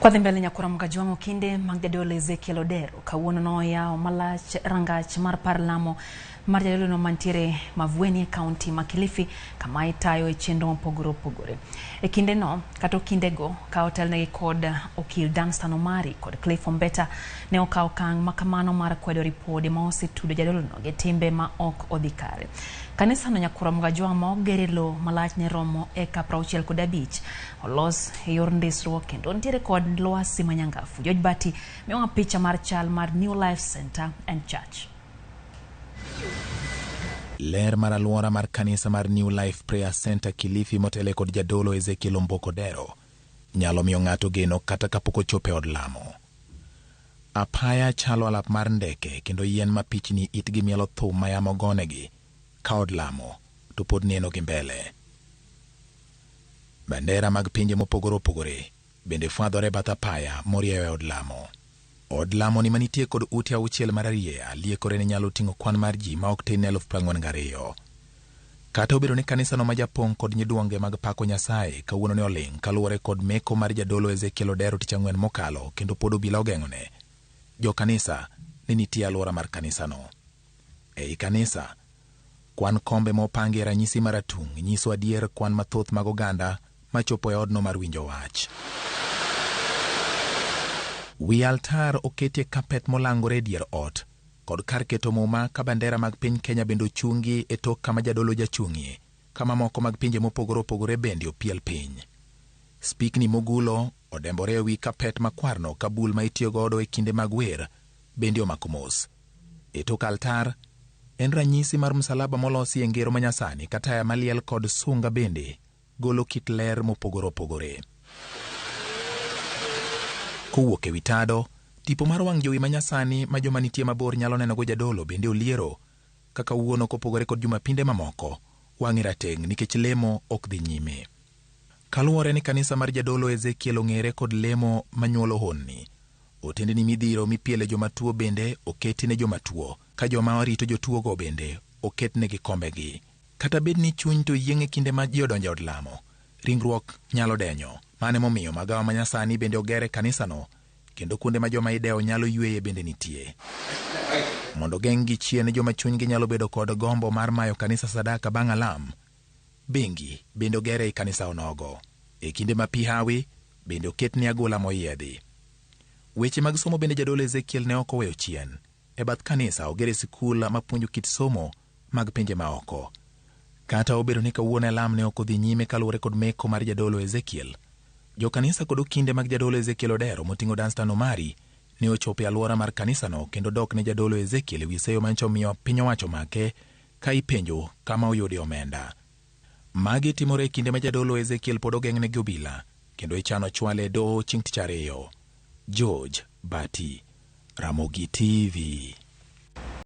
Kwadhi mbele nyakura Mkajwang'o kinde mag jadolo Ezekiel Odero kawuono noyawo malach rangach mar par lamo mar jadolono mantiere Mavueni e kaunti ma Kilifi kama itayo e chenro mopogore opogore. E kindeno kata okindego ka otelnegi kod okil Danstan Omari kod Cliff Ombeta ne okawo okang' makamano mar kwedo ripode ma osetudo jadolono gi timbe ma ok odhi kare. Kanisano nyakura Mkajwang' ma oger e lowo malach ne romo eka 65 olos e yor ndisruok kendo nitiere kod lwasi manyangafu. George Bati miyowa picha mar chal mar New Life Center and Church. Ler mar alwora mar kanisa mar New Life Prayer Center Kilifi motele kod jadolo Ezekiel Omboko Odero nyalo miyo ng'ato geno kata kapok ochopo e od lamo. Apaya chalo alap mar ndeke kendo yien ma pichni itgi mielo thum ma yamo gonegi ka od lamo to pod neno gi mbele. Bandera mag pinje mopogore opogore bende fwadhore bath apaya morieyo e od lamo. Od lamo ni manitie kod ute auchiel mararieya liekore ni nyalo ting'o kwan mar ji ma ok tin ne 42,000. Kata obedo ni kanisano ma japong' kod nyiduonge mag pako Nyasaye kawuono ne oling' kaluwore kod meko mar jadolo Ezekiel Odero tich ang'wen mokalo kendo pod obila ogeng'one, jo kanisa ne nitie alwora mar kanisano. Ei kanisa, kwan kombe mopangi e ranyisi maratung' nyiso adier kwan mathoth mag oganda machopo e odno mar winjo wach. Wi altar oketie kapet molangore e dier ot kod kar keto muma ka bandera mag piny Kenya bende ochungi e tok kama jadolo jachung'ie, kama moko mag pinje mopogore opogore bende opiel piny. Spikni mogulo odembore e wi kapet makwarno ka bul ma itiyo godo e kinde mag wer bende omako mos. E tok altar en ranyisi mar msalaba molosi e ngero manyasani ka taya maliel kod sunga bende golo kit ler mopogore opogore. Kowuok e wi tado, tipo mar wang' jowi manyasani ma joma nitie mabor nyalo nenogo jadolo bende oliero kaka wuono kopogore kod jumapinde mamoko wang'e rateng' nikech lemo ok dhi nyime. Kaluwore ni kanisa mar jadolo Ezekiel ong'ere kod lemo manyuolo honni, otendni midhiro mipiele joma tuo bende oketi ne joma tuo, ka joma rito jotuogo bende oketnegi kombegi. Kata bed ni chuny to yieng' e kinde ma ji odonjo e od lamo, ringruok nyalo denyo. Mano emomiyo magawa manyasani bende oger e kanisano kendo kuonde ma joma idewo nyalo yweye bende nitie. Mondo geng'gi chien joma chunygi nyalo bedo kod gombo mar mayo kanisa sadaka bang' alam, bengi bende oger ei kanisa onogo. E kinde ma pi hawi bende oketne agola moyiedhi. Weche mag somo bende jadolo Ezekiel ne ok oweyo chien. E bath kanisa ogere sikul mapuonjo kit somo mag pinje maoko. Kata obedo ni kawuono alam ne ok odhi nyime kaluwore kod meko mar jadolo Ezekiel, jokanisa kod okinde mag jadolo Ezekiel Odero moting'o Danstan Omari ne ochopo e alwora mar kanisano kendo dok ne jadolo Ezekiel ewi seyo manyocha omiyo piny owacho make ka ipenjo kama oyude omenda. Magi timore e kinde ma jadolo Ezekiel pod ogeng'ne gi obila kendo ichano chwale e doho chieng' tich ariyo. George Bati, Ramogi TV.